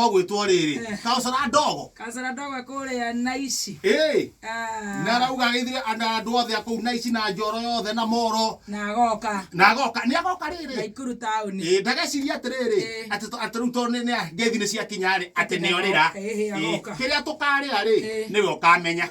Gwĩtwo rĩrĩ kaũcora ndogo. Kaũcora ndogo kũrĩa Naici. Ĩĩ. Ah. Na arauga ageithire andũ andũ othe a kũu Naici na Njoro yothe na Moro. Na agoka. Na agoka, nĩ agoka rĩrĩ. Naikuru taũni. Ĩĩ, ndageciria atĩrĩrĩ, atĩ atĩ rĩu tondũ nĩ ngeithi nĩ ciakinya rĩ, atĩ nĩ orĩra. Ĩhĩ, agoka. Kĩrĩa tũkarĩa rĩ, nĩwe ũkamenya.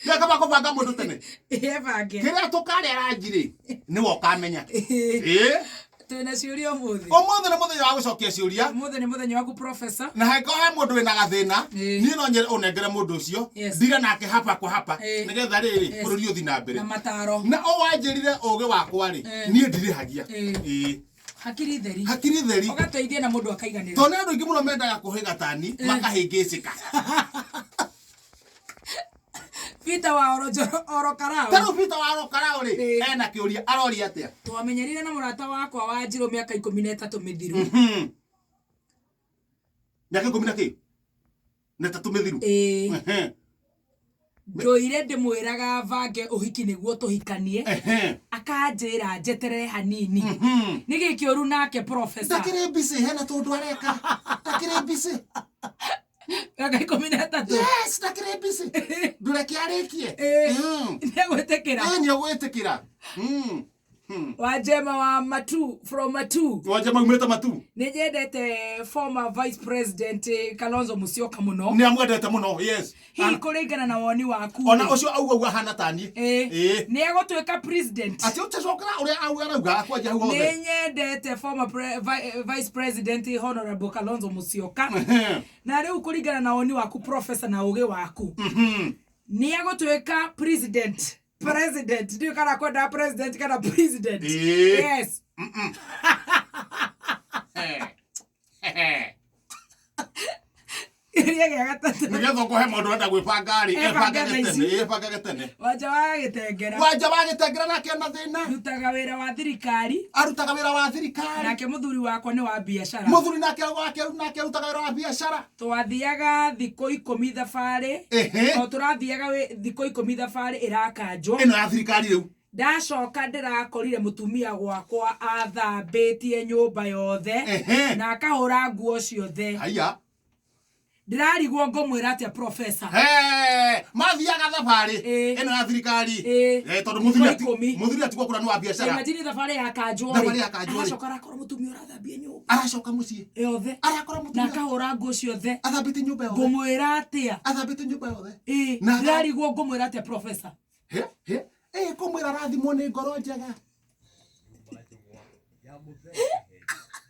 Nĩ kaba kũbanga mũndũ tene. Ebange. Kĩrĩa tũkarĩa ranji rĩ, nĩwe ũkamenya. Ĩĩ. Twĩna ciũria ũmũthĩ. Ũmũthĩ nĩ mũthenya wa gũcokia ciũria. Ũmũthĩ nĩ mũthenya waku, professor. Na hangĩkorwo he mũndũ wĩna gathĩna, niĩ no nyende ũnengere mũndũ ũcio, ndire nake hapa kwa hapa, nĩgetha rĩrĩ bũrũri ũthi na mbere. Na mataro. Na o wanjĩrire ũgĩ wakwa rĩ, niĩ ndirĩhagia. Ĩĩ. Hakiri theri. Hakiri theri. Ũgateithia na mũndũ akaiganĩra. Tondũ nĩ andũ aingĩ mũno mendaga kũhĩga tani, makahĩngĩcĩka. Peter wa Oro Karao. Ta rĩu Peter wa Oro Karao rĩ, ena kĩũria aroria atĩa? Twamenyerire na mũrata wakwa wa Njirũ mĩaka 13 mĩthiru. Mĩaka ikũmi na kĩ? Na ĩtatũ mĩthiru. Ĩĩ. Ndũire ndĩmwĩraga bange ũhiki nĩguo tũhikanie. Akanjĩra njeterere hanini. Nĩ gĩ kĩũru nake, professor? Ndakĩrĩ busy, hena tũndũ areka. Ndakĩrĩ busy. Mĩaka 13. Yes, ndakĩrĩ busy. Ndũreke arĩkie. Nĩegwĩtĩkĩra. Ĩĩ, nĩegwĩtĩkĩra. Wanjema wa Matu from Matu. Wanjema umĩte Matu. Nĩ nyendete former vice president Kalonzo Musyoka mũno. Nĩ amwendete mũno, yes. Hihi kũringana na woni waku Ona ũcio auga ũguo ahana tani. Ĩĩ. Nĩ egũtuĩka president? Atĩ ũtacokera ũrĩa auga arauga akwanjia hau hothe. Nĩ nyendete former vice president Honorable Kalonzo Musyoka. Na rĩu kũringana na woni waku, professor, na ũgĩ waku, nĩ egũtuĩka president? President, ndiũ kana kwenda president kana president? Ĩĩ. Yes. Kĩũria gĩa gatatũ. Nĩgetha ũkũhe mũndũ ũrenda gwĩbanga rĩ, Ebangage ebangage ici. tene, ebangage tene. Wanja wa Gĩtengera. Wanja wa Gĩtengera nake ena thĩna. Ndutaga wĩra wa thirikari. Arutaga wĩra wa thirikari. Nake mũthuri wakwa nĩ wa biacara. Mũthuri nake wake nake arutaga wĩra wa biacara. Twathiaga thikũ 10 thabarĩ. O tũrathiaga thikũ 10 thabarĩ ĩrakanjwo. Ĩno ya thirikari rĩu. Ndacoka ndĩrakorire mũtumia gwakwa athambĩtie nyũmba yothe na akahũra nguo ciothe. Haiya. Ndĩrarigwo ngũmwĩra atĩa, professor. He, mathiaga thabarĩ ĩno ya thirikari. Tondũ mũthuri Thikũ 10. Mũthuri atigwo kũra nĩ wa biacara. Imagine thabarĩ ya kanjwo rĩ. Thabarĩ ya kanjwo rĩ. Aracoka arakora mũtumia ũrathambia nyũmba Aracoka mũciĩ yothe. Arakora Na mũtumia akahũra nguo ciothe. Athambĩtie nyũmba yothe. Ngũmwĩra atĩa? Athambĩtie nyũmba yothe. Ĩĩ. Ndĩrarigwo ngũmwĩra atĩa, professor. He, he, ĩ kũmwĩra rathimwo nĩ ngoro njega.